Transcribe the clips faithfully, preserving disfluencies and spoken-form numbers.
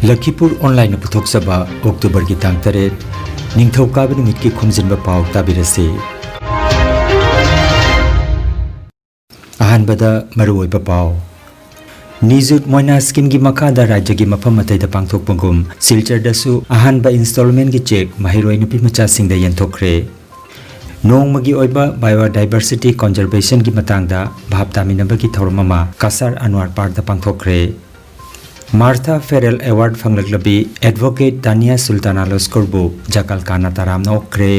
ꯂꯈꯤꯄꯨꯔ ꯑꯣꯟꯂꯥꯏꯟꯅ ꯄꯨꯊꯣꯛꯆꯕ ꯑꯣꯛꯇꯣꯕꯔꯒꯤ ꯇꯥꯡ ꯇꯔꯦꯠ, ꯅꯤꯡꯊꯧꯀꯥꯕ ꯅꯨꯃꯤꯠꯀꯤ ꯈꯣꯝꯖꯤꯟꯕ ꯄꯥꯎ ꯇꯥꯕꯤꯔꯁꯤ꯫ ꯑꯍꯥꯟꯕꯗ ꯃꯔꯨꯑꯣꯏꯕ ꯄꯥꯎ꯫ ꯅꯤꯖꯨꯠ ꯃꯣꯏꯅꯥ ꯁ꯭ꯀꯤꯝꯒꯤ ꯃꯈꯥꯗ ꯔꯥꯖ꯭ꯌꯒꯤ ꯃꯐꯝ ꯑꯇꯩꯗ ꯄꯥꯡꯊꯣꯛꯄꯒꯨꯝ ꯁꯤꯜꯆꯔꯗꯁꯨ ꯑꯍꯥꯟꯕ ꯏꯟꯁꯇꯣꯜꯃꯦꯟꯒꯤ ꯆꯦꯛ ꯃꯍꯩꯔꯣꯏ ꯅꯨꯄꯤꯃꯆꯥꯁꯤꯡꯗ ꯌꯦꯟꯊꯣꯛꯈ꯭ꯔꯦ꯫ ꯅꯣꯡꯃꯒꯤ ꯑꯣꯏꯕ ꯕꯥꯏꯑꯣꯗꯥꯏꯕꯔꯁꯤꯇꯤ ꯀꯣꯟꯖꯔꯕꯦꯁꯟꯒꯤ ꯃꯇꯥꯡꯗ ꯚꯥꯞ ꯇꯥꯃꯤꯟꯅꯕꯒꯤ ꯊꯧꯔꯝ ꯑꯃ ꯀꯁꯥꯔ ꯑꯟꯋꯥꯔ ꯄꯥꯔꯛꯇ ꯄꯥꯡꯊꯣꯛꯈ꯭ꯔꯦ꯫ ꯃꯥꯔꯊꯥ ꯐꯦꯔꯦꯜ ꯑꯦꯋꯥꯔꯗ ꯐꯪꯂꯛꯂꯕꯤ ꯑꯦꯗꯚꯣꯀꯦꯠ ꯇꯥꯅꯤꯌꯥ ꯁꯨꯜꯇꯥꯅꯥ ꯂꯣꯁꯀꯣꯔꯕꯨ ꯖꯀꯥꯜꯀꯥꯅ ꯇꯔꯥꯝꯅ ꯑꯣꯛꯈ꯭ꯔꯦ꯫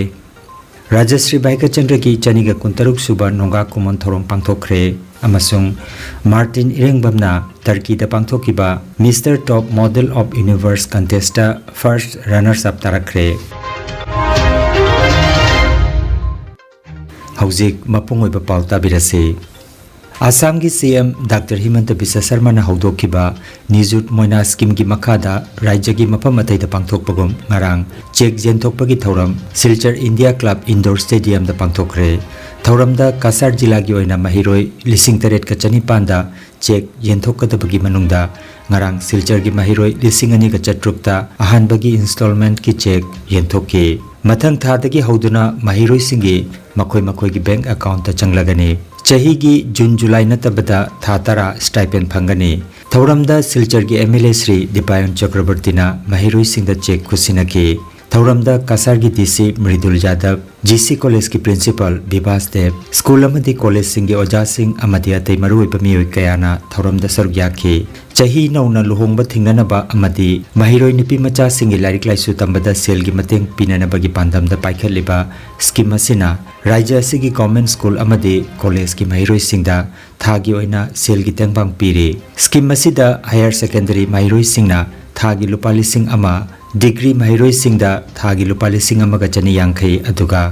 ꯔꯥꯖꯁ꯭ꯔꯤ ꯚꯥꯏꯀꯆꯟꯗ꯭ꯔꯒꯤ ꯆꯅꯤꯒ ꯀꯨꯟꯇꯔꯨꯛ ꯁꯨꯕ ꯅꯣꯡꯒꯥ ꯀꯨꯝꯑꯣꯟ ꯊꯧꯔꯝ ꯄꯥꯡꯊꯣꯛꯈ꯭ꯔꯦ ꯑꯃꯁꯨꯡ ꯃꯥꯔꯇꯤꯟ ꯏꯔꯦꯡꯕꯝꯅ ꯇꯔꯀꯤꯗ ꯄꯥꯡꯊꯣꯛꯈꯤꯕ mister top model of universe contest first runners up ꯇꯥꯔꯛꯈ꯭ꯔꯦ꯫ ꯍꯧꯖꯤꯛ ꯃꯄꯨꯡ ꯑꯣꯏꯕ ꯄꯥꯎ ꯇꯥꯕꯤꯔꯁꯤ꯫ ꯑꯁꯥꯝꯒꯤ ꯁꯤ ꯑꯦꯝ ꯗꯥꯛꯇꯔ ꯍꯤꯃꯟꯇ ꯕꯤꯁ꯭ꯋ ꯁꯔꯃꯅ ꯍꯧꯗꯣꯛꯈꯤꯕ ꯅꯤꯖꯨꯠ ꯃꯣꯏꯅꯥ ꯁ꯭ꯀꯤꯝꯒꯤ ꯃꯈꯥꯗ ꯔꯥꯖ꯭ꯌꯒꯤ ꯃꯐꯝ ꯑꯇꯩꯗ ꯄꯥꯡꯊꯣꯛꯄꯒꯨꯝ ꯉꯔꯥꯡ ꯆꯦꯛ ꯌꯦꯟꯊꯣꯛꯄꯒꯤ ꯊꯧꯔꯝ ꯁꯤꯜꯆꯔ ꯏꯟꯗꯤꯌꯥ ꯀ꯭ꯂꯕ ꯏꯟꯗꯣꯔ ꯁ꯭ꯇꯦꯗꯤꯌꯝꯗ ꯄꯥꯡꯊꯣꯛꯈ꯭ꯔꯦ꯫ ꯊꯧꯔꯝꯗ ꯀꯁꯥꯔ ꯖꯤꯂꯥꯒꯤ ꯑꯣꯏꯅ ꯃꯍꯩꯔꯣꯏ ꯂꯤꯁꯤꯡ ꯇꯔꯦꯠꯀ ꯆꯅꯤꯄꯥꯟꯗ ꯆꯦꯛ ꯌꯦꯟꯊꯣꯛꯀꯗꯕꯒꯤ ꯃꯅꯨꯡꯗ ꯉꯔꯥꯡ ꯁꯤꯜꯆꯔꯒꯤ ꯃꯍꯩꯔꯣꯏ ꯂꯤꯁꯤꯡ ꯑꯅꯤꯒ ꯆꯥꯇ꯭ꯔꯨꯛꯇ ꯑꯍꯥꯟꯕꯒꯤ ꯏꯟꯁꯇꯣꯜꯃꯦꯟꯠꯀꯤ ꯆꯦꯛ ꯌꯦꯟꯊꯣꯛꯈꯤ꯫ ꯃꯊꯪ ꯊꯥꯗꯒꯤ ꯍꯧꯗꯨꯅ ꯃꯍꯩꯔꯣꯏꯁꯤꯡꯒꯤ ꯃꯈꯣꯏ ꯃꯈꯣꯏꯒꯤ ꯕꯦꯡꯛ ꯑꯦꯀꯥꯎꯟꯠꯇ ꯆꯪꯂꯒꯅꯤ꯫ ꯆꯍꯤꯒꯤ ꯖꯨꯟ ꯖꯨꯂꯥꯏ ꯅꯠꯇꯕꯗ ꯊꯥ ꯇꯔꯥ ꯁ꯭ꯇꯥꯏꯄꯦꯟ ꯐꯪꯒꯅꯤ꯫ ꯊꯧꯔꯝꯗ ꯁꯤꯜꯆꯔꯒꯤ M L A Shri Dipayan ꯆꯀ꯭ꯔꯕꯔꯇꯤꯅ ꯃꯍꯩꯔꯣꯏꯁꯤꯡꯗ ꯆꯦꯛ ꯈꯨꯠꯁꯤꯟꯅꯈꯤ꯫ ꯊꯧꯔꯝꯗ ꯀꯁꯥꯔꯒꯤ ꯗꯤ ꯁꯤ ꯃ꯭ꯔꯤꯗꯨꯜ ꯌꯥꯗꯕ, ꯖꯤ ꯁꯤ ꯀꯣꯂꯦꯖꯀꯤ ꯄ꯭ꯔꯤꯟꯁꯤꯄꯥꯜ ꯕꯤꯕꯥꯁ ꯗꯦꯕ, ꯁ꯭ꯀꯨꯜ ꯑꯃꯗꯤ ꯀꯣꯂꯦꯖꯁꯤꯡꯒꯤ ꯑꯣꯖꯥꯁꯤꯡ ꯑꯃꯗꯤ ꯑꯇꯩ ꯃꯔꯨꯑꯣꯏꯕ ꯃꯤꯑꯣꯏ ꯀꯌꯥꯅ ꯊꯧꯔꯝꯗ ꯁꯔꯨꯛ ꯌꯥꯈꯤ꯫ ꯆꯍꯤ ꯅꯧꯅ ꯂꯨꯍꯣꯡꯕ ꯊꯤꯡꯅꯅꯕ ꯑꯃꯗꯤ ꯃꯍꯩꯔꯣꯏ ꯅꯨꯄꯤ ꯃꯆꯥꯁꯤꯡꯒꯤ ꯂꯥꯏꯔꯤꯛ ꯂꯥꯏꯁꯨ ꯇꯝꯕꯗ ꯁꯦꯜꯒꯤ ꯃꯇꯦꯡ ꯄꯤꯅꯅꯕꯒꯤ ꯄꯥꯟꯗꯝꯗ ꯄꯥꯏꯈꯠꯂꯤꯕ ꯁ꯭ꯀꯤꯝ ꯑꯁꯤꯅ ꯔꯥꯖ꯭ꯌ ꯑꯁꯤꯒꯤ ꯒꯣꯔꯃꯦꯟꯠ ꯁ꯭ꯀꯨꯜ ꯑꯃꯗꯤ ꯀꯣꯂꯦꯖꯀꯤ ꯃꯍꯩꯔꯣꯏꯁꯤꯡꯗ ꯊꯥꯒꯤ ꯑꯣꯏꯅ ꯁꯦꯜꯒꯤ ꯇꯦꯡꯕꯥꯡ ꯄꯤꯔꯤ꯫ ꯁ꯭ꯀꯤꯝ ꯑꯁꯤꯗ ꯍꯥꯌꯔ ꯁꯦꯀꯦꯟꯗꯔꯤ ꯃꯍꯩꯔꯣꯏꯁꯤꯡꯅ ꯊꯥꯒꯤ ꯂꯨꯄꯥ ꯂꯤꯁꯤꯡ ꯑꯃ, ꯗꯤꯒ꯭ꯔꯤ ꯃꯍꯩꯔꯣꯏꯁꯤꯡꯗ ꯊꯥꯒꯤ ꯂꯨꯄꯥ ꯂꯤꯁꯤꯡ ꯑꯃꯒ ꯆꯅꯤ ꯌꯥꯡꯈꯩ, ꯑꯗꯨꯒ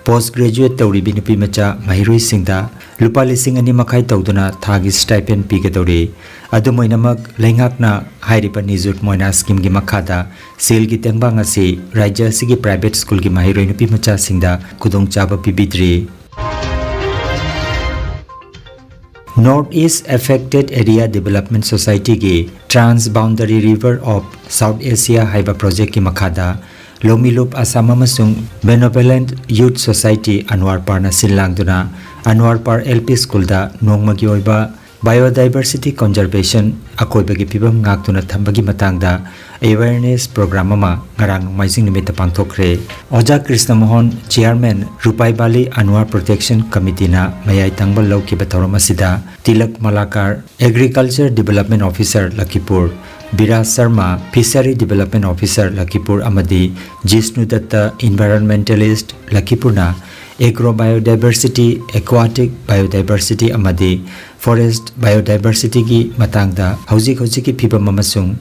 ꯄꯣꯁꯠ ꯒ꯭ꯔꯦꯖꯨꯑꯦꯠ ꯇꯧꯔꯤꯕꯤ ꯅꯨꯄꯤꯃꯆꯥ ꯃꯍꯩꯔꯣꯏꯁꯤꯡꯗ ꯂꯨꯄꯥ ꯂꯤꯁꯤꯡ ꯑꯅꯤ ꯃꯈꯥꯏ ꯇꯧꯗꯨꯅ ꯊꯥꯒꯤ ꯁ꯭ꯇꯥꯏꯄꯦꯟ ꯄꯤꯒꯗꯧꯔꯤ꯫ ꯑꯗꯨꯝ ꯑꯣꯏꯅꯃꯛ, ꯂꯩꯉꯥꯛꯅ ꯍꯥꯏꯔꯤꯕ ꯅꯤꯖꯨꯠ ꯃꯣꯏꯅꯥ ꯁ꯭ꯀꯤꯝꯒꯤ ꯃꯈꯥꯗ ꯁꯦꯜꯒꯤ ꯇꯦꯡꯕꯥꯡ ꯑꯁꯤ ꯔꯥꯖ꯭ꯌ ꯑꯁꯤꯒꯤ ꯄ꯭ꯔꯥꯏꯚꯦꯠ ꯁ꯭ꯀꯨꯜꯒꯤ ꯃꯍꯩꯔꯣꯏ ꯅꯨꯄꯤꯃꯆꯥꯁꯤꯡꯗ ꯈꯨꯗꯣꯡꯆꯥꯕ ꯄꯤꯕꯤꯗ꯭ꯔꯤ꯫ North East Affected Area Development Society ꯒꯤ Trans Boundary River of South Asia ꯍꯥꯏꯕ project ꯀꯤ ꯃꯈꯥꯗ ꯂꯧꯃꯤꯂꯨꯞ ꯑꯁꯥꯝ ꯑꯃꯁꯨꯡ Benevolent Youth Society ꯑꯟꯋꯥꯔꯄꯥꯔꯅ ꯁꯤꯜ ꯂꯥꯡꯗꯨꯅ ꯑꯟꯋꯥꯔꯄꯥꯔ L P School ꯗ ꯅꯣꯡꯃꯒꯤ ꯑꯣꯏꯕ Biodiversity Conservation, ꯑꯀꯣꯏꯕꯒꯤ ꯐꯤꯕꯝ ꯉꯥꯛꯇꯨꯅ ꯊꯝꯕꯒꯤ ꯃꯇꯥꯡꯗ awareness program ꯑꯃ ꯉꯔꯥꯡ ꯅꯣꯡꯃꯥꯏꯖꯤꯡ ꯅꯨꯃꯤꯠꯇ ꯄꯥꯡꯊꯣꯛꯈ꯭ꯔꯦ꯫ ꯑꯣꯖꯥ Krishna Mohan, Chairman, Rupai valley Anwar Protection Committee ꯅ ꯃꯌꯥꯏ ꯊꯪꯕ ꯂꯧꯈꯤꯕ ꯊꯧꯔꯝ ꯑꯁꯤꯗ tilak ꯃꯂꯥꯀꯥꯔ, Agriculture Development Officer ꯂꯈꯤꯄꯨꯔ, ꯕꯤꯔꯥꯖ Sharma, Fishery Development Officer ꯂꯈꯤꯄꯨꯔ ꯑꯃꯗꯤ ꯖꯤꯁꯅꯨ ꯗꯠꯇ, Environmentalist ꯂꯈꯤꯄꯨꯔꯅ Agro Biodiversity, Aquatic Biodiversity ꯑꯃꯗꯤ Forest Biodiversity ꯒꯤ ꯃꯇꯥꯡꯗ ꯍꯧꯖꯤꯛ ꯍꯧꯖꯤꯛꯀꯤ ꯐꯤꯕꯝ ꯑꯃꯁꯨꯡ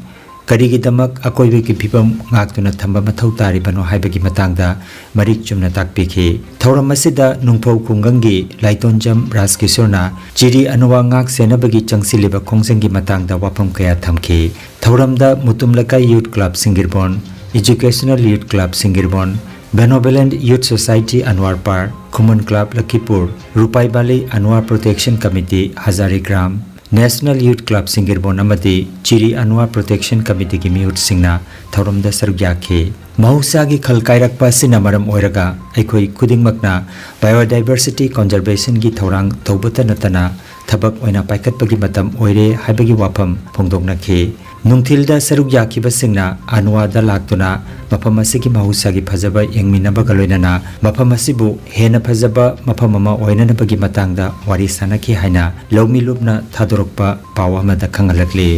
ꯀꯔꯤꯒꯤꯗꯃꯛ ꯑꯀꯣꯏꯕꯒꯤ ꯐꯤꯕꯝ ꯉꯥꯛꯇꯨꯅ ꯊꯝꯕ ꯃꯊꯧ ꯇꯥꯔꯤꯕꯅꯣ ꯍꯥꯏꯕꯒꯤ ꯃꯇꯥꯡꯗ ꯃꯔꯤꯛ ꯆꯨꯝꯅ ꯇꯥꯛꯄꯤꯈꯤ꯫ ꯊꯧꯔꯝ ꯑꯁꯤꯗ ꯅꯨꯡꯐꯧ ꯈꯨꯡꯒꯪꯒꯤ ꯂꯥꯏꯇꯣꯟꯖꯝ ꯔꯥꯖꯀꯤꯁꯣꯔꯅ ꯆꯤꯔꯤ ꯑꯅꯨꯋꯥ ꯉꯥꯛ ꯁꯦꯟꯅꯕꯒꯤ ꯆꯪꯁꯤꯜꯂꯤꯕ ꯈꯣꯡꯖꯪꯒꯤ ꯃꯇꯥꯡꯗ ꯋꯥꯐꯝ ꯀꯌꯥ ꯊꯝꯈꯤ꯫ ꯊꯧꯔꯝꯗ ꯃꯨꯇꯨꯝ ꯂꯩꯀꯥꯏ Youth Club Singirbon, Educational Youth Club Singirbon, Benevolent Youth Society Anwarpar, Khuman Club Lakhipur, Rupai valley Anwar Protection Committee Hazarigram, National Youth Club Singirbon ꯑꯃꯗꯤ ꯆꯤꯔꯤ ꯑꯟꯋꯥꯔ Protection Committee ꯒꯤ ꯃꯤꯍꯨꯠꯁꯤꯡꯅ ꯊꯧꯔꯝꯗ ꯁꯔꯨꯛ ꯌꯥꯈꯤ꯫ ꯃꯍꯧꯁꯥꯒꯤ ꯈꯜ ꯀꯥꯏꯔꯛꯄ ꯑꯁꯤꯅ ꯃꯔꯝ ꯑꯣꯏꯔꯒ ꯑꯩꯈꯣꯏ ꯈꯨꯗꯤꯡꯃꯛꯅ Biodiversity Conservation ꯒꯤ ꯊꯧꯔꯥꯡ ꯇꯧꯕꯇ ꯅꯠꯇꯅ ꯊꯕꯛ ꯑꯣꯏꯅ ꯄꯥꯏꯈꯠꯄꯒꯤ ꯃꯇꯝ ꯑꯣꯏꯔꯦ ꯍꯥꯏꯕꯒꯤ ꯋꯥꯐꯝ ꯐꯣꯡꯗꯣꯛꯅꯈꯤ꯫ ꯅꯨꯡꯊꯤꯜꯗ ꯁꯔꯨꯛ ꯌꯥꯈꯤꯕꯁꯤꯡꯅ ꯑꯟꯋꯥꯗ ꯂꯥꯛꯇꯨꯅ ꯃꯐꯝ ꯑꯁꯤꯒꯤ ꯃꯍꯧꯁꯥꯒꯤ ꯐꯖꯕ ꯌꯦꯡꯃꯤꯟꯅꯕꯒ ꯂꯣꯏꯅꯅ ꯃꯐꯝ ꯑꯁꯤꯕꯨ ꯍꯦꯟꯅ ꯐꯖꯕ ꯃꯐꯝ ꯑꯃ ꯑꯣꯏꯅꯅꯕꯒꯤ ꯃꯇꯥꯡꯗ ꯋꯥꯔꯤ ꯁꯥꯅꯈꯤ ꯍꯥꯏꯅ ꯂꯧꯃꯤꯂꯨꯞꯅ ꯊꯥꯗꯣꯔꯛꯄ ꯄꯥꯎ ꯑꯃꯗ ꯈꯪꯍꯜꯂꯛꯂꯤ꯫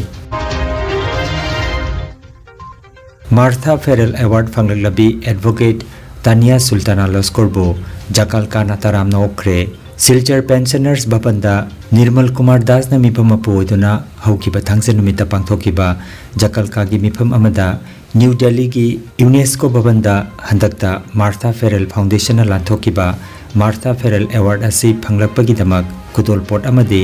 Martha Farrell Award ꯐꯪꯂꯛꯂꯕꯤ Advocate ꯇꯥꯅꯤꯌꯥ ꯁꯨꯜꯇꯥꯅꯥ ꯂꯣꯁꯀꯣꯔꯕꯨ ꯖꯀꯥꯜꯀꯥꯅ ꯇꯔꯥꯝꯅ ꯑꯣꯛꯈ꯭ꯔꯦ꯫ ꯁꯤꯜꯆꯔ Pensioners ꯚꯕꯟꯗ ꯅꯤꯔꯃꯜ ꯀꯨꯃꯥꯔ ꯗꯥꯁꯅ ꯃꯤꯐꯝ ꯃꯄꯨ ꯑꯣꯏꯗꯨꯅ ꯍꯧꯈꯤꯕ ꯊꯥꯡꯖ ꯅꯨꯃꯤꯠꯇ ꯄꯥꯡꯊꯣꯛꯈꯤꯕ ꯖꯀꯥꯜꯀꯥꯒꯤ ꯃꯤꯐꯝ ꯑꯃꯗ ꯅ꯭ꯌꯨ ꯗꯦꯜꯂꯤꯒꯤ ꯌꯨꯅꯦꯁꯀꯣ ꯚꯕꯟꯗ ꯍꯟꯗꯛꯇ Martha Farrell Foundation ꯅ ꯂꯥꯟꯊꯣꯛꯈꯤꯕ Martha Farrell Award ꯑꯁꯤ ꯐꯪꯂꯛꯄꯒꯤꯗꯃꯛ ꯈꯨꯗꯣꯜꯄꯣꯠ ꯑꯃꯗꯤ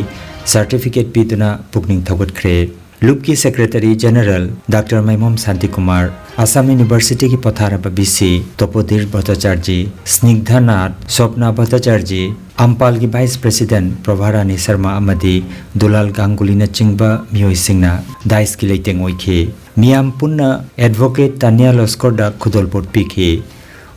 certificate ꯄꯤꯗꯨꯅ ꯄꯨꯛꯅꯤꯡ ꯊꯧꯒꯠꯈ꯭ꯔꯦ꯫ ꯂꯨꯞꯀꯤ Secretary General doctor Maimom Shantikumar, Assam University ꯒꯤ ꯄꯣꯊꯥꯔꯕ V C ꯇꯣꯄꯣꯙꯤꯔ ꯚꯠꯇꯥꯆꯥꯔꯖꯤ, ꯁ꯭ꯅꯤꯒꯙꯥꯅꯥꯊ, ꯁ꯭ꯋꯞꯅꯥ ꯚꯠꯇꯥꯆꯥꯔꯖꯤ, ꯑꯝꯄꯥꯜꯒꯤ ꯚꯥꯏꯁ ꯄ꯭ꯔꯦꯁꯤꯗꯦꯟꯠ ꯄ꯭ꯔꯚꯥꯔꯥꯅꯤ ꯁꯔꯃ ꯑꯃꯗꯤ ꯗꯨꯂꯥꯜ ꯒꯥꯡꯒꯨꯂꯤꯅꯆꯤꯡꯕ ꯃꯤꯑꯣꯏꯁꯤꯡꯅ ꯗꯥꯏꯁꯀꯤ ꯂꯩꯇꯦꯡ ꯑꯣꯏꯈꯤ꯫ ꯃꯤꯌꯥꯝ ꯄꯨꯟꯅ ꯑꯦꯗꯚꯣꯀꯦꯠ ꯇꯥꯅꯤꯌꯥ ꯂꯣꯁꯀꯔꯗ ꯈꯨꯗꯣꯜꯄꯣꯠ ꯄꯤꯈꯤ꯫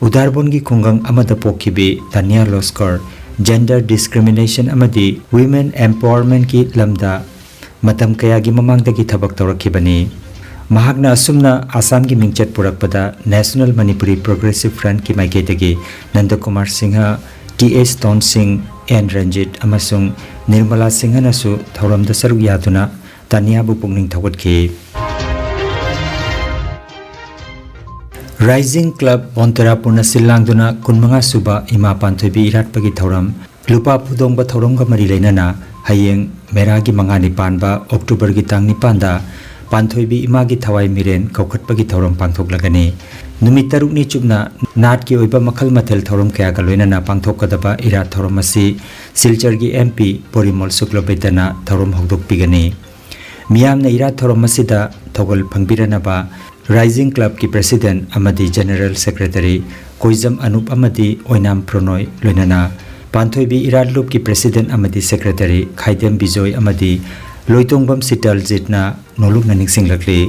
ꯎꯗꯥꯔꯕꯣꯟꯒꯤ ꯈꯨꯡꯒꯪ ꯑꯃꯗ ꯄꯣꯛꯈꯤꯕꯤ ꯇꯥꯅꯤꯌꯥ ꯂꯣꯁꯀꯔ ꯖꯦꯟꯗꯔ ꯗꯤꯁꯀ꯭ꯔꯤꯃꯤꯅꯦꯁꯟ ꯑꯃꯗꯤ ꯋꯤꯃꯦꯟ ꯑꯦꯝꯄꯥꯋꯔꯃꯦꯟꯠꯀꯤ ꯂꯝꯗ ꯃꯇꯝ ꯀꯌꯥꯒꯤ ꯃꯃꯥꯡꯗꯒꯤ ꯊꯕꯛ ꯇꯧꯔꯛꯈꯤꯕꯅꯤ꯫ ꯃꯍꯥꯛꯅ ꯑꯁꯨꯝꯅ ꯑꯁꯥꯝꯒꯤ ꯃꯤꯡꯆꯠ ꯄꯨꯔꯛꯄꯗ ꯅꯦꯁꯅꯦꯜ ꯃꯅꯤꯄꯨꯔꯤ ꯄ꯭ꯔꯣꯒ꯭ꯔꯦꯁꯤꯚ ꯐ꯭ꯔꯟꯠꯀꯤ ꯃꯥꯏꯀꯩꯗꯒꯤ ꯅꯟꯗꯀꯨꯃꯥꯔ ꯁꯤꯡꯍ, ꯇꯤ ꯑꯦꯁ ꯇꯣꯟ ꯁꯤꯡ, ꯑꯦꯟ ꯔꯟꯖꯤꯠ ꯑꯃꯁꯨꯡ ꯅꯤꯔꯃꯂꯥ ꯁꯤꯡꯍꯅꯁꯨ ꯊꯧꯔꯝꯗ ꯁꯔꯨꯛ ꯌꯥꯗꯨꯅ ꯇꯥꯅꯤꯌꯥꯕꯨ ꯄꯨꯛꯅꯤꯡ ꯊꯧꯒꯠꯈꯤ꯫ ꯔꯥꯏꯖꯤꯡ ꯀ꯭ꯂꯕ ꯕꯣꯟꯇꯦꯔꯥꯄꯨꯔꯅ ꯁꯤꯜ ꯂꯥꯡꯗꯨꯅ ꯀꯨꯟꯃꯉꯥ ꯁꯨꯕ ꯏꯃꯥ ꯄꯥꯟꯊꯣꯏꯕꯤ ꯏꯔꯥꯠꯄꯒꯤ ꯊꯧꯔꯝ ꯂꯨꯄꯥ ꯐꯨꯗꯣꯡꯕ ꯊꯧꯔꯝꯒ ꯃꯔꯤ ꯂꯩꯅꯅ ꯍꯌꯦꯡ ꯃꯦꯔꯥꯒꯤ ꯃꯉꯥꯅꯤ ꯄꯥꯟꯕ ꯑꯣꯛꯇꯣꯕꯔꯒꯤ ꯇꯥꯡ ꯅꯤꯄꯥꯟꯗ ꯄꯥꯟꯊꯣꯏꯕꯤ ꯏꯃꯥꯒꯤ ꯊꯋꯥꯏ ꯃꯤꯔꯦꯟ ꯀꯧꯈꯠꯄꯒꯤ ꯊꯧꯔꯝ ꯄꯥꯡꯊꯣꯛꯂꯒꯅꯤ꯫ ꯅꯨꯃꯤꯠ ꯇꯔꯨꯛꯅꯤ ꯆꯨꯞꯅ ꯅꯥꯠꯀꯤ ꯑꯣꯏꯕ ꯃꯈꯜ ꯃꯊꯦꯜ ꯊꯧꯔꯝ ꯀꯌꯥꯒ ꯂꯣꯏꯅꯅ ꯄꯥꯡꯊꯣꯛꯀꯗꯕ ꯏꯔꯥꯠ ꯊꯧꯔꯝ ꯑꯁꯤ ꯁꯤꯜꯆꯔꯒꯤ ꯑꯦꯝ ꯄꯤ ꯄꯣꯔꯤꯃꯣꯜ ꯁꯨꯀ꯭ꯂꯕꯩꯗ꯭ꯌꯅ ꯊꯧꯔꯝ ꯍꯧꯗꯣꯛꯄꯤꯒꯅꯤ꯫ ꯃꯤꯌꯥꯝꯅ ꯏꯔꯥꯠ ꯊꯧꯔꯝ ꯑꯁꯤꯗ ꯊꯧꯒꯜ ꯐꯪꯕꯤꯔꯅꯕ ꯔꯥꯏꯖꯤꯡ ꯀ꯭ꯂꯕꯀꯤ ꯄ꯭ꯔꯦꯁꯤꯗꯦꯟꯠ ꯑꯃꯗꯤ ꯖꯦꯅꯔꯦꯜ ꯁꯦꯀ꯭ꯔꯦꯇꯔꯤ ꯀꯣꯏꯖꯝ ꯑꯅꯨꯞ ꯑꯃꯗꯤ ꯑꯣꯏꯅꯥꯝ ꯄ꯭ꯔꯣꯅꯣꯏ ꯂꯣꯏꯅꯅ ꯄꯥꯟꯊꯣꯏꯕꯤ ꯏꯔꯥꯠ ꯂꯨꯞꯀꯤ ꯄ꯭ꯔꯦꯁꯤꯗꯦꯟꯠ ꯑꯃꯗꯤ ꯁꯦꯀ꯭ꯔꯦꯇꯔꯤ ꯈꯥꯏꯗꯦꯝ ꯕꯤꯖꯣꯏ ꯑꯃꯗꯤ ꯂꯣꯏꯇꯣꯡꯕꯝ ꯁꯤꯇꯜꯖꯤꯠꯅ ꯅꯣꯂꯨꯛꯅ ꯅꯤꯡꯁꯤꯡꯂꯛꯂꯤ꯫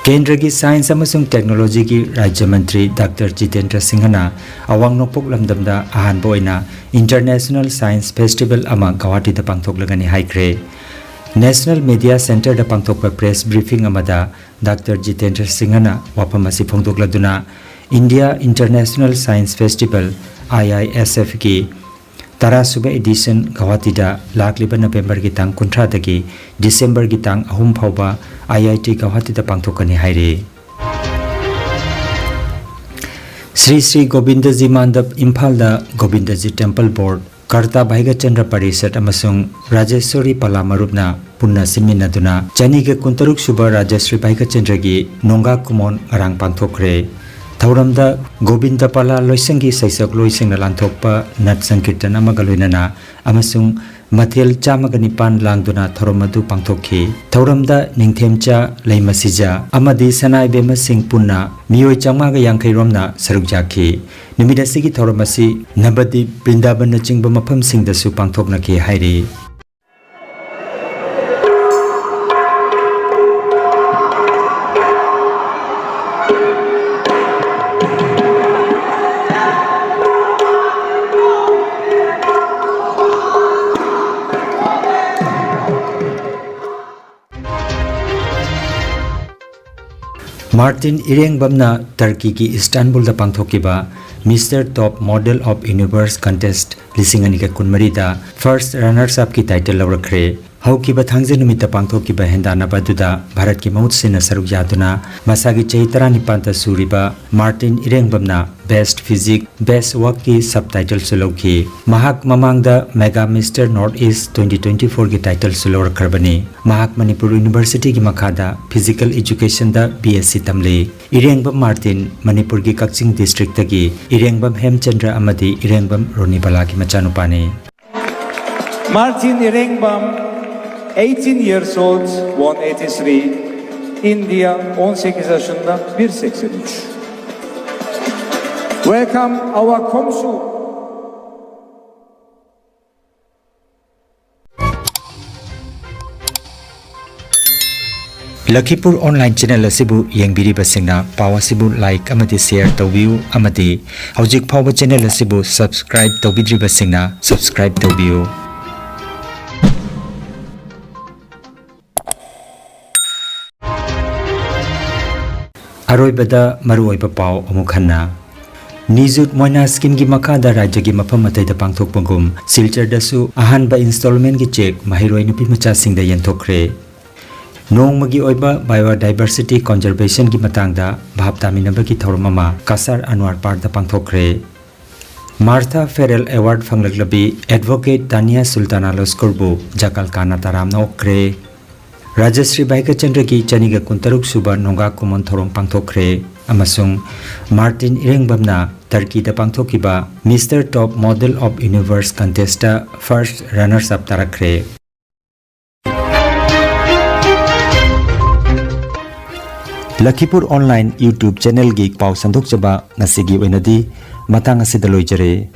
ꯀꯦꯟꯗ꯭ꯔꯒꯤ ꯁꯥꯏꯟꯁ ꯑꯃꯁꯨꯡ ꯇꯦꯛꯅꯣꯂꯣꯖꯤꯒꯤ ꯔꯥꯖ꯭ꯌ ꯃꯟꯇ꯭ꯔꯤ ꯗꯥꯛꯇꯔ ꯖꯤꯇꯦꯟꯗ꯭ꯔ ꯁꯤꯡꯍꯅ ꯑꯋꯥꯡ ꯅꯣꯡꯄꯣꯛ ꯂꯝꯗꯝꯗ ꯑꯍꯥꯟꯕ ꯑꯣꯏꯅ ꯏꯟꯇꯔꯅꯦꯁꯅꯦꯜ ꯁꯥꯏꯟꯁ ꯐꯦꯁꯇꯤꯚꯦꯜ ꯑꯃ ꯒꯧꯍꯥꯇꯤꯗ ꯄꯥꯡꯊꯣꯛꯂꯒꯅꯤ ꯍꯥꯏꯈ꯭ꯔꯦ꯫ ꯅꯦꯁꯅꯦꯜ ꯃꯤꯗꯤꯌꯥ ꯁꯦꯟꯇꯔꯗ ꯄꯥꯡꯊꯣꯛꯄ ꯄ꯭ꯔꯦꯁ ꯕ꯭ꯔꯤꯐꯤꯡ ꯑꯃꯗ ꯗꯥꯛꯇꯔ ꯖꯤꯇꯦꯟꯗ꯭ꯔ ꯁꯤꯡꯍꯅ ꯋꯥꯐꯝ ꯑꯁꯤ ꯐꯣꯡꯗꯣꯛꯂꯗꯨꯅ, ꯏꯟꯗꯤꯌꯥ ꯏꯟꯇꯔꯅꯦꯁꯅꯦꯜ ꯁꯥꯏꯟꯁ ꯐꯦꯁꯇꯤꯚꯦꯜ, ꯑꯥꯏ ꯑꯥꯏ ꯑꯦꯁ ꯑꯦꯐꯀꯤ ꯇꯔꯥꯁꯨꯕ ꯑꯦꯗꯤꯁꯟ ꯒꯧꯍꯥꯇꯤꯗ ꯂꯥꯛꯂꯤꯕ ꯅꯕꯦꯝꯕꯔꯒꯤ ꯇꯥꯡ ꯀꯨꯟꯊ꯭ꯔꯥꯗꯒꯤ ꯗꯤꯁꯦꯝꯕꯔꯒꯤ ꯇꯥꯡ ꯑꯍꯨꯝ ꯐꯥꯎꯕ ꯑꯥꯏ ꯑꯥꯏ ꯇꯤ ꯒꯧꯍꯥꯇꯤꯗ ꯄꯥꯡꯊꯣꯛꯀꯅꯤ ꯍꯥꯏꯔꯤ꯫ ꯁ꯭ꯔꯤ ꯁ꯭ꯔꯤ ꯒꯣꯕꯤꯟꯗꯖꯤ ꯃꯥꯟꯗꯞ ꯏꯝꯐꯥꯜꯗ ꯒꯣꯕꯤꯟꯗꯖꯤ ꯇꯦꯝꯄꯜ ꯕꯣꯔꯗ, ꯀꯔꯇꯥ ꯚꯥꯏꯒꯆꯟꯗ꯭ꯔ ꯄꯔꯤꯁꯠ ꯑꯃꯁꯨꯡ ꯔꯥꯖꯦꯁ꯭ꯋꯔꯤ ꯄꯂꯥ ꯃꯔꯨꯞꯅ ꯄꯨꯟꯅ ꯁꯤꯟꯃꯤꯟꯅꯗꯨꯅ ꯆꯅꯤꯒ ꯀꯨꯟꯇꯔꯨꯛ ꯁꯨꯕ ꯔꯥꯖꯁ꯭ꯔꯤ ꯚꯥꯏꯒꯆꯟꯗ꯭ꯔꯒꯤ ꯅꯣꯡꯒꯥ ꯀꯨꯃꯣꯟ ꯉꯔꯥꯡ ꯄꯥꯡꯊꯣꯛꯈ꯭ꯔꯦ꯫ ꯊꯧꯔꯝꯗ ꯒꯣꯕꯤꯟꯗ ꯄꯥꯂꯥ ꯂꯣꯏꯁꯪꯒꯤ ꯁꯩꯁꯛꯂꯣꯏꯁꯤꯡꯅ ꯂꯥꯟꯊꯣꯛꯄ ꯅꯠ ꯁꯪꯀꯤꯔꯇꯟ ꯑꯃꯒ ꯂꯣꯏꯅꯅ ꯑꯃꯁꯨꯡ ꯃꯊꯦꯜ ꯆꯥꯝꯃꯒ ꯅꯤꯄꯥꯟ ꯂꯥꯡꯗꯨꯅ ꯊꯧꯔꯝ ꯑꯗꯨ ꯄꯥꯡꯊꯣꯛꯈꯤ꯫ ꯊꯧꯔꯝꯗ ꯅꯤꯡꯊꯦꯝꯆꯥ, ꯂꯩꯃꯁꯤꯖꯥ ꯑꯃꯗꯤ ꯁꯅꯥ ꯏꯕꯦꯝꯃꯁꯤꯡ ꯄꯨꯟꯅ ꯃꯤꯑꯣꯏ ꯆꯥꯝꯃꯉꯥꯒ ꯌꯥꯡꯈꯩ ꯔꯣꯝꯅ ꯁꯔꯨꯛ ꯌꯥꯈꯤ꯫ ꯅꯨꯃꯤꯠ ꯑꯁꯤꯒꯤ ꯊꯧꯔꯝ ꯑꯁꯤ ꯅꯕꯗꯤꯞ, ꯕ꯭ꯔꯤꯟꯗꯥꯕꯟꯅꯆꯤꯡꯕ ꯃꯐꯝꯁꯤꯡꯗꯁꯨ ꯄꯥꯡꯊꯣꯛꯅꯈꯤ ꯍꯥꯏꯔꯤ꯫ ꯃꯥꯔꯇꯤꯟ ꯏꯔꯦꯡꯕꯝꯅ ꯇꯔꯀꯤꯒꯤ ꯏꯁꯇꯥꯟꯕꯨꯜꯗ ꯄꯥꯡꯊꯣꯛꯈꯤꯕ Mister Top Model of Universe Contest ꯂꯤꯁꯤꯡ ꯑꯅꯤꯒ ꯀꯨꯟꯃꯔꯤꯗ first runners upꯀꯤ title ꯂꯧꯔꯛꯈ꯭ꯔꯦ꯫ ꯍꯧꯈꯤꯕ ꯊꯥꯡꯖ ꯅꯨꯃꯤꯠꯇ ꯄꯥꯡꯊꯣꯛꯈꯤꯕ ꯍꯦꯟꯗꯥꯟꯅꯕ ꯑꯗꯨꯗ ꯚꯥꯔꯠꯀꯤ ꯃꯍꯨꯠ ꯁꯤꯟꯅ ꯁꯔꯨꯛ ꯌꯥꯗꯨꯅ ꯃꯁꯥꯒꯤ ꯆꯍꯤ ꯇꯔꯥꯅꯤꯄꯥꯟꯗ ꯁꯨꯔꯤꯕ ꯃꯥꯔꯇꯤꯟ ꯏꯔꯦꯡꯕꯝꯅ Best Physique, Best Workꯀꯤ subtitleꯁꯨ ꯂꯧꯈꯤ꯫ ꯃꯍꯥꯛ ꯃꯃꯥꯡꯗ Mega Mister North East twenty twenty fourꯒꯤ titleꯁꯨ ꯂꯧꯔꯛꯈ꯭ꯔꯕꯅꯤ꯫ ꯃꯍꯥꯛ ꯃꯅꯤꯄꯨꯔ Universityꯒꯤ ꯃꯈꯥꯗ Physical Educationꯗ B S C ꯇꯝꯂꯤ꯫ ꯏꯔꯦꯡꯕꯝ ꯃꯥꯔꯇꯤꯟ ꯃꯅꯤꯄꯨꯔꯒꯤ ꯀꯛꯆꯤꯡ districtꯇꯒꯤ ꯏꯔꯦꯡꯕꯝ ꯍꯦꯝꯆꯟꯗ꯭ꯔ ꯑꯃꯗꯤ ꯏꯔꯦꯡꯕꯝ ꯔꯣꯅꯤꯕꯂꯥꯒꯤ ꯃꯆꯥꯅꯨꯄꯥꯅꯤ꯫ Martin Irengbam, eighteen years old, one eighty-three, India, on sekiz yaşında, bir seksen üç. Welcome our komşu. ꯂꯈꯤꯄꯨꯔ online channel ꯑꯁꯤꯕꯨ ꯌꯦꯡꯕꯤꯔꯤꯕꯁꯤꯡꯅ ꯄꯥꯎ ꯑꯁꯤꯕꯨ like ꯑꯃꯗꯤ share ꯇꯧꯕꯤꯌꯨ ꯑꯃꯗꯤ ꯍꯧꯖꯤꯛ ꯐꯥꯎꯕ channel ꯑꯁꯤꯕꯨ subscribe ꯇꯧꯕꯤꯗ꯭ꯔꯤꯕꯁꯤꯡꯅ subscribe ꯇꯧꯕꯤꯌꯨ꯫ ꯑꯔꯣꯏꯕꯗ ꯃꯔꯨꯑꯣꯏꯕ ꯄꯥꯎ ꯑꯃꯨꯛ ꯍꯟꯅ꯫ ꯅꯤꯖꯨꯠ ꯃꯣꯏꯅꯥ schemeꯒꯤ ꯃꯈꯥꯗ ꯔꯥꯖ꯭ꯌꯒꯤ ꯃꯐꯝ ꯑꯇꯩꯗ ꯄꯥꯡꯊꯣꯛꯄꯒꯨꯝ ꯁꯤꯜꯆꯔꯗꯁꯨ ꯑꯍꯥꯟꯕ installmentꯒꯤ cheque ꯃꯍꯩꯔꯣꯏ ꯅꯨꯄꯤ ꯃꯆꯥꯁꯤꯡꯗ ꯌꯦꯟꯊꯣꯛꯈ꯭ꯔꯦ꯫ ꯅꯣꯡꯃꯒꯤ ꯑꯣꯏꯕ biodiversity conservationꯒꯤ ꯃꯇꯥꯡꯗ ꯚꯥꯞ ꯇꯥꯃꯤꯟꯅꯕꯒꯤ ꯊꯧꯔꯝ ꯑꯃ Cachar ꯑꯟꯋꯥꯔ ꯄꯥꯔꯛꯇ ꯄꯥꯡꯊꯣꯛꯈ꯭ꯔꯦ꯫ Martha Farrell Award ꯐꯪꯂꯛꯂꯕꯤ advocate ꯇꯥꯅꯤꯌꯥ ꯁꯨꯜꯇꯥꯅꯥ ꯂꯁꯀꯔꯕꯨ ꯖꯀꯜꯀꯥꯅꯥ ꯇꯔꯥꯝꯅ ꯑꯣꯛꯈ꯭ꯔꯦ꯫ ꯔꯥꯖꯁ꯭ꯔꯤ ꯚꯥꯏꯀꯆꯟꯗ꯭ꯔꯒꯤ ꯆꯅꯤꯒ ꯀꯨꯟꯇꯔꯨꯛ ꯁꯨꯕ ꯅꯣꯡꯒꯥ ꯀꯨꯃꯣꯟ ꯊꯧꯔꯝ ꯄꯥꯡꯊꯣꯛꯈ꯭ꯔꯦ꯫ ꯑꯃꯁꯨꯡ ꯃꯥꯔꯇꯤꯟ ꯏꯔꯦꯡꯕꯝꯅ ꯇꯔꯀꯤꯗ ꯄꯥꯡꯊꯣꯛꯈꯤꯕ Mister Top Model of Universe contest first runners up ꯇꯥꯔꯛꯈ꯭ꯔꯦ꯫ ꯂꯈꯤꯄꯨꯔ online YouTube channelꯒꯤ ꯄꯥꯎ ꯁꯟꯗꯣꯛꯆꯕ ꯉꯁꯤꯒꯤ ꯑꯣꯏꯅꯗꯤ ꯃꯇꯥꯡ ꯑꯁꯤꯗ ꯂꯣꯏꯖꯔꯦ꯫